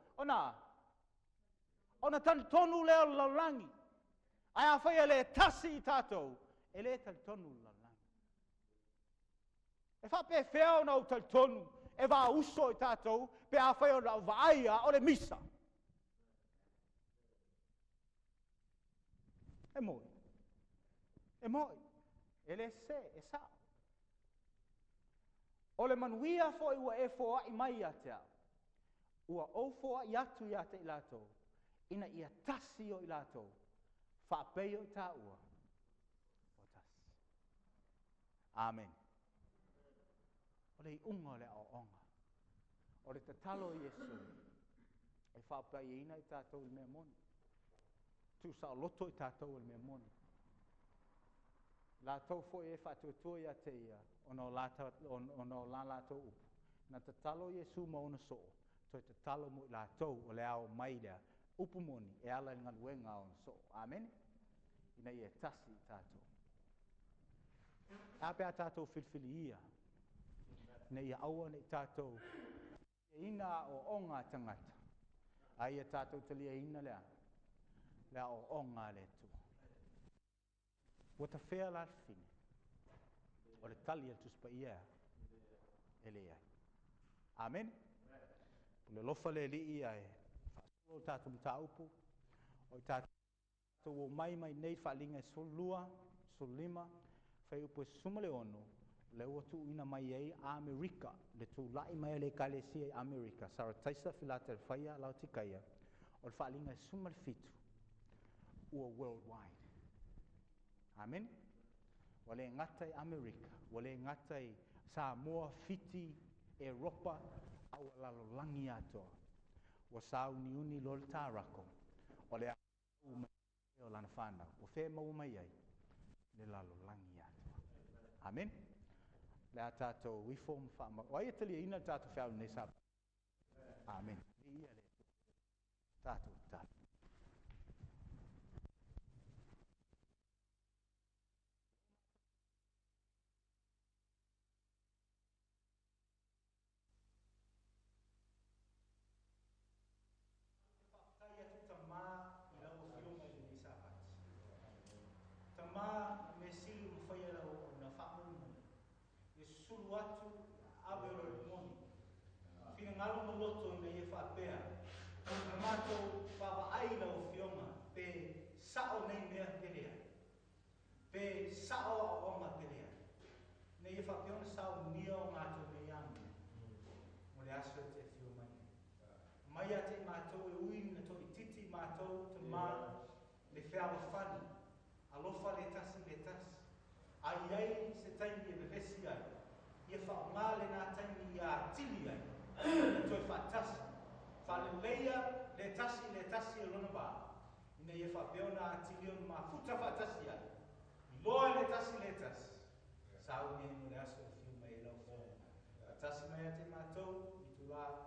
ona talitonu lea o le lalolagi. Ae afai e le tasi i tatou, e le talitonu le lalolagi. E faapefea ona ou talitonu e vaauso i tatou, pe afai o lau vaaia o le misa. E moi. E moi. E le sese, e sao. O le manuia foi ua e foai mai ia te au, ua ou foai atu ia te i latou, ina ia tasi o i latou, faapei o i tāua, o tasi. Amen. O le iuga o le aoaoga, o le tatalo a Iesu, e faapaiaina i tatou i le mea moni. Tuusaoloto i tatou i le mea moni. Latou foi e faatuatua ia te ia, ona o la latou upu. Na tatalo Iesu ma ona soo, toe tatalo mo i latou o le ao mai lea, upu moni e ala i le galuega a ona soo. Amen. Ina ia tasi i tatou. A pe a tatou filifili ia, ina ia aua ne i tatou ina aoaoga a tagata, a ia tatou taliaina lea, le aoaoga a le Atua. Ua tafea la le fine, o le tali a le Tusi Paia e leai. Amen. Pule alofa le Alii ae faasolo le tatou mataupu, o i tatou o mai mai nei faaaliga e 12, 15, fuaiupu e 16, lea ua tuuina mai ai Amerika, le tulai mai a le Ekalesia i Amerika, Sarataisa, Filatelefaia, Laotikaia, o le faaaliga e 17, ua worldwide. Amen. Ua le gata i Amerika, ua le gata i Samoa, Fiti, Eropa, a ua lalolagi atoa. Ua sauniuni loa le tārako, o le au mai o lana whānau, ua whē maua mai ai, le lalolagi atoa. Amene. O le a tatou ifo ma faamau. O ai e taliaina le tatou feau i lenei Sapati? Amene. Viia le Atua. Tatou tatalo. Faafetai atu Tama i lau Afioga i lenei Sapati. Tama, o le mea sili ua mafai e lau auauna faamolemole, ia susulu atu ave o le moni, finagalo ma loto ina ia faapea ona matou vaavaai i lau Afioga pe sao nei mea pe leai, pe sao aoaoga pe leai, ina ia faapea ona saunia o matou nei amio mo le aso e te afio mai ai. Aumai ia te i matou e ui ina toaitiiti matou, Tama, le fealofani, alofa le tasi i le tasi. A i ai se taimi e vevesi ai, ia faaaoga lena taimi ia atili ai ona toe faatasi, faaleleia le tasi i le tasi o lona va, ina ia faapea ona atili ona mafuta faatasi ai, iloa le tasi i le tasi, sauni ai mo le aso e afio mai ai lau Afioga. Faatasi mai ia te matou i itula.